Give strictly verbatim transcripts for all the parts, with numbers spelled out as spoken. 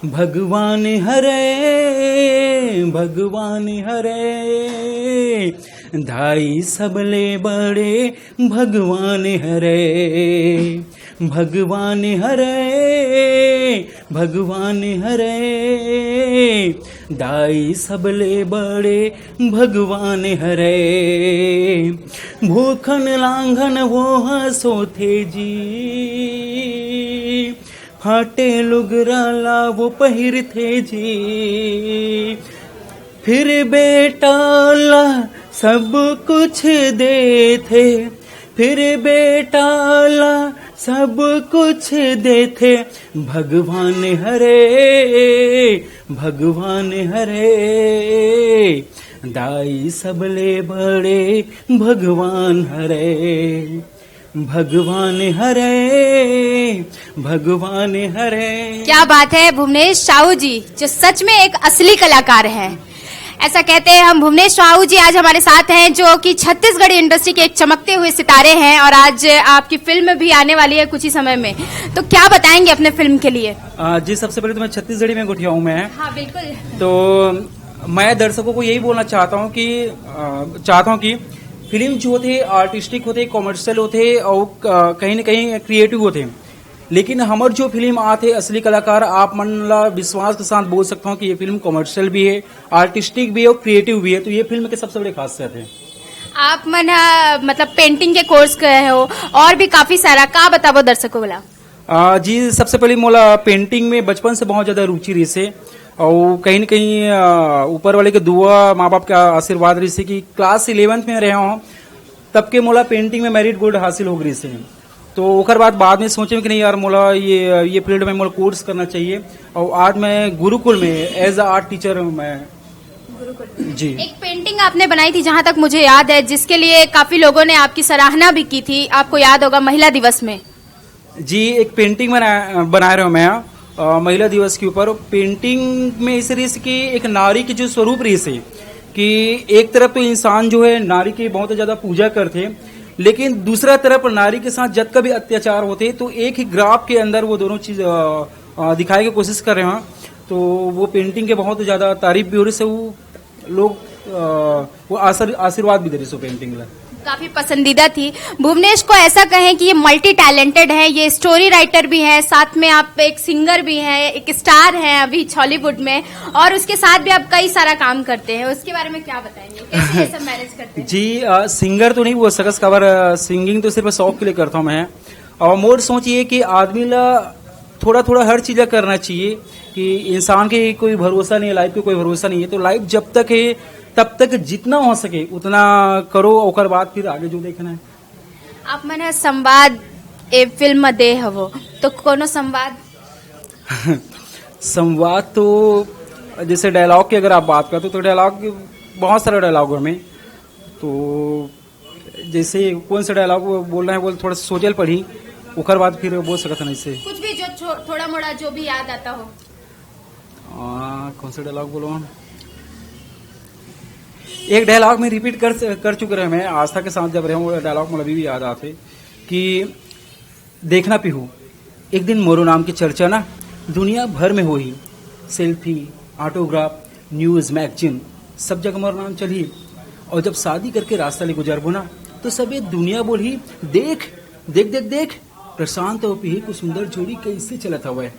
भगवान हरे, भगवान हरे, दाई सबले बड़े भगवान हरे। भगवान हरे, भगवान हरे, दाई सबले बड़े भगवान हरे। भूखन लांघन वो ह सोथे जी, फाटे लुगरा ला वो पहिरथे जी। फिर बेटा ला सब कुछ देथे, फिर बेटा ला सब कुछ देथे। भगवान हरे, भगवान हरे, दाई सबले बड़े भगवान हरे। भगवान हरे, भगवान हरे। क्या बात है भुवनेश साहू जी, जो सच में एक असली कलाकार हैं। ऐसा कहते हैं हम। भुवनेश साहू जी आज हमारे साथ हैं, जो कि छत्तीसगढ़ी इंडस्ट्री के एक चमकते हुए सितारे हैं, और आज आपकी फिल्म भी आने वाली है कुछ ही समय में, तो क्या बताएंगे अपने फिल्म के लिए? आ, जी, सबसे पहले तो मैं छत्तीसगढ़ी में गोठियाऊँ मैं। हाँ, बिल्कुल। तो मैं दर्शकों को यही बोलना चाहता हूँ कि, आ, चाहता हूँ कि फिल्म जो होथे, आर्टिस्टिक होथे, कमर्शियल होथे और, आ, कहीं ना कहीं क्रिएटिव होथे, लेकिन हमर जो फिल्म आथे, असली कलाकार आप मन ला विश्वास के साथ बोल सकता हूँ कि ये फिल्म कमर्शियल भी है, आर्टिस्टिक भी है और क्रिएटिव भी है। तो ये फिल्म के सबसे बड़े खासियत है। आप मन ह, मतलब, पेंटिंग के कोर्स करे हो और भी काफी सारा, का बताबो दर्शकों वाला? आ, जी, सबसे पहले मोला पेंटिंग में बचपन से बहुत ज़्यादा रुचि रहिस हे, और कहीं ना कहीं, आ, ऊपर वाले के दुआ, माँ बाप का आशीर्वाद रहिस हे कि क्लास इलेवेंथ में रहे हों, तब के मोला पेंटिंग में मेरिट गोल्ड हासिल हो गइस हे। तो ओकर बाद, बाद में सोचे कि नहीं यार, मोला ये, ये फील्ड में मोला कोर्स करना चाहिए, और आज मैं गुरुकुल में एज अ आर्ट टीचर हूँ मैं। जी। एक पेंटिंग आपने बनाई थी, जहां तक मुझे याद है, जिसके लिए काफी लोगों ने आपकी सराहना भी की थी, आपको याद होगा, महिला दिवस में। जी, एक पेंटिंग बना, बना रहे हो मैं, अ, महिला दिवस के ऊपर। पेंटिंग में इस रहिस कि एक नारी की जो स्वरूप रहिस हे, कि एक तरफ तो इंसान जो है नारी की बहुत ज़्यादा पूजा करथे, लेकिन दूसरा तरफ नारी के साथ जब कभी अत्याचार होथे तो एक ही ग्राफ के अंदर वो दोनों चीज़, अ, अ, दिखाए के कोशिश कर रहे हैं। तो वो पेंटिंग के बहुत ज़्यादा तारीफ भी हो रही से, वो लोग, अ, वो आशीर-, आशीर्वाद भी दे रहे से पेंटिंग ला। काफी पसंदीदा थी। भुवनेश को ऐसा कहें कि ये मल्टी टैलेंटेड है, ये स्टोरी राइटर भी है, साथ में आप एक सिंगर भी हैं, एक स्टार हैं अभी छॉलीवुड में, और उसके साथ भी आप कई सारा काम करते हैं, उसके बारे में क्या बताएंगे, कैसे ये सब मैनेज करते हैं? जी, अ, सिंगर तो नहीं बोल सकस, काबर, अ, सिंगिंग तो सिर्फ शौक के लिए करता हूँ मैं। और मोर सोच ये कि आदमी ला थोड़ा थोड़ा हर चीज़ करना चाहिए, कि इंसान के कोई भरोसा नहीं है, लाइफ के कोई भरोसा नहीं है। तो लाइफ जब तक है, तब तक जितना हो सके उतना करो, ओकर बाद फिर आगे जो देखना है। आप मन ह संवाद ए फिल्म म दे हवो, तो कोनो संवाद? संवाद तो, जैसे डायलॉग की अगर आप बात करते हो, तो डायलॉग, बहुत सारे डायलॉग हमें, तो जैसे कौन सा डायलॉग बोलना है, बोल, थोड़ा सोचल पड़ी, ओकर बाद फिर बोल सकत हन ऐसे। कुछ भी जो छो-, थोड़ा मोड़ा जो भी याद आता हो। आ, कौन सा डायलॉग बोलो हम? एक डायलॉग में रिपीट कर, कर चुके रहे मैं, आस्था के साथ जब रहे हूँ, वो डायलॉग मुझे अभी भी याद आते कि देखना पीहू, एक दिन मोरो नाम की चर्चा ना दुनिया भर में होही। सेल्फी, ऑटोग्राफ, न्यूज़, मैगजीन, सब जगह मोर नाम चलही। और जब शादी करके रास्ता ले गुजरबो ना, तो सबे दुनिया बोलही, "देख, देख, देख, देख, प्रशांत और पीहू के सुंदर जोड़ी कैसे चलत हवय।"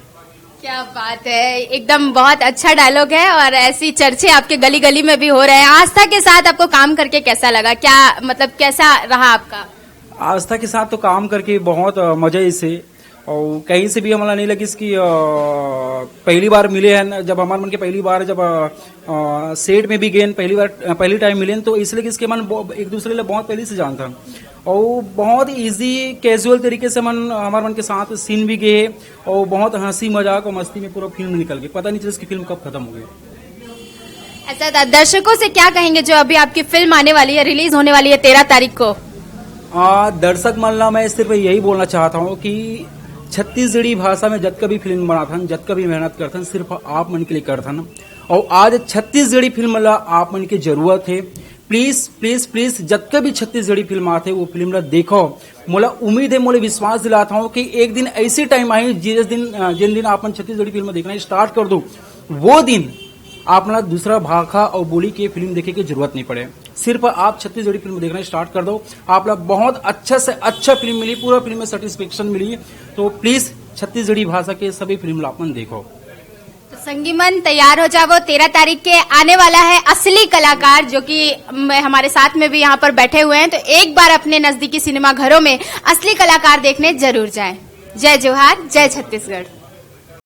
क्या बात है, एकदम बहुत अच्छा डायलॉग है, और ऐसी चर्चे आपके गली गली में भी हो रहे हैं। आस्था के साथ आपको काम करके कैसा लगा, क्या, मतलब, कैसा रहा आपका? आस्था के साथ तो काम करके बहुत, अ, मजा इसे, और कहीं से भी हमला नहीं लगिस कि, अ, पहली बार मिले हैं, जब हमारे मन के पहली बार जब, अ, अ, सेट में भी गए, पहली बार, अ, पहली टाइम मिले, तो इसलिए कि इसके मन ब-, एक दूसरे ले बहुत पहले से जानता, और बहुत इजी कैजुअल तरीके से मन, हमारे मन के साथ सीन भी गए, और बहुत हंसी मजाक और मस्ती में पूरा फिल्म निकल गई, पता नहीं चला इसकी फिल्म कब खत्म हो गई। अच्छा, द-, दर्शकों से क्या कहेंगे जो अभी आपकी फिल्म आने वाली है, रिलीज होने वाली है तेरह तारीख को? आ, दर्शक मन ला मैं सिर्फ यही बोलना चाहता हूँ कि छत्तीसगढ़ी भाषा में जतका भी फिल्म बनाथन, जतका भी मेहनत करथन, सिर्फ आप मन के लिए करथन। और आज छत्तीसगढ़ी फिल्म ला आप मन के जरूरत है, प्लीज प्लीज प्लीज, जतका भी छत्तीसगढ़ी फिल्म आथे, वो फिल्म ला देखो। मोला उम्मीद है, मोला विश्वास दिलाता हूँ कि एक दिन ऐसी टाइम आही, जिस दिन अ, जिन दिन आप मन छत्तीसगढ़ी फिल्म देखना स्टार्ट कर दो, वो दिन आप मन ला दूसरा भाखा और बोली के फिल्म देखे के जरूरत नहीं पड़े। सिर्फ आप छत्तीसगढ़ी फिल्म देखना स्टार्ट कर दो, आप ला बहुत अच्छा से अच्छा फिल्म मिली, पूरा फिल्म में सेटिस्फेक्शन मिली। तो प्लीज, छत्तीसगढ़ी भाषा के सभी फिल्म ला आप मन देखो। तो संगी मन, तैयार हो जावो, तेरह तारीख के आने वाला है असली कलाकार, जो कि म-, हमारे साथ में भी यहाँ पर बैठे हुए हैं। तो एक बार अपने नजदीकी सिनेमा घरों में असली कलाकार देखने जरूर जाएं। जय जोहार, जय छत्तीसगढ़।